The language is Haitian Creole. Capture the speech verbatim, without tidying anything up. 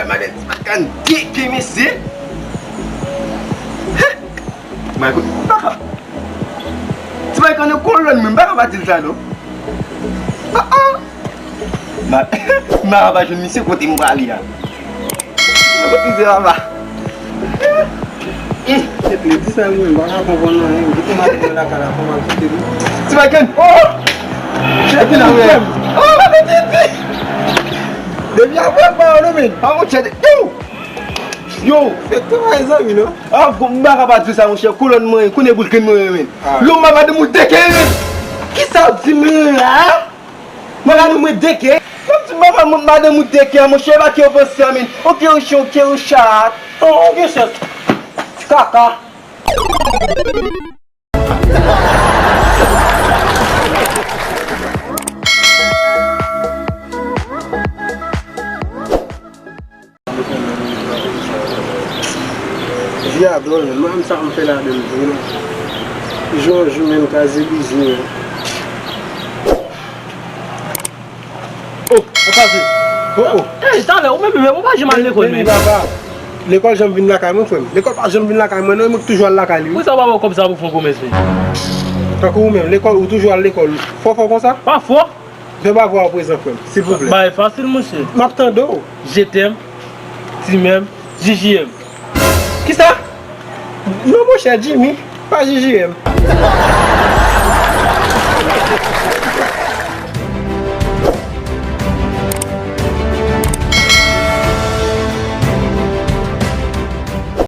Madan Ti Makan deke, mesye. Ti Makan, m pa ka. Ti Makan nan kolòn mwen, m pa ka pa di l sa non. Ah, ah. Ma, ma pa jwenn misye kote m prale a. Kote misye papa. Epi di sa mwen, m pa ka konprann anyen. Kite m ale mwen lakay la, kòman kite li. Ti Makan. Oh! Chèti la, men. Oh, depi. Depi apre pa yo, men. Ah, mon chèti. Yo! Yo! Fèk travay zanmi non. Ah, m pa ka pa di sa, monchè. Kolòn mwen, konnen boul grenn mwen, men. Ah. Lòm madanm ou deke, men. Kisa w di mwen la? Mwen la nou mwen deke. Mwen di mwen mwen madanm ou deke, monchè, pa ke w panse a, men. Oke, ou chen, oke, ou chat. Oh, oke, chat. Ti kaka. Vi a dwòl, men m pa konn sa m fè ladan l vre non. Jou an jou, men m kraze biznis, men. Oh, ou pase. Oh, oh. Ey, talè, ou menm, men ou pa janm al lekòl, men. Papa, lekòl janm vin lakay mwen, frè m. Lekòl pa janm vin lakay mwen, non, e mwen ki toujou al lakay li, wi. Poukisa ou pa ba w kòb sa pou fè yon komès, men? Tankou ou menm, lekòl, ou toujou al lekòl. Fò, fò konsa? Pa fò. Fè m avwa w prezan, frè m, silvouplè. Bagay fasil, monchè. M ap tande w. Je t'aime, ti menm, J J M. Kisa? Non, monchè, Jimmy, pa J J M.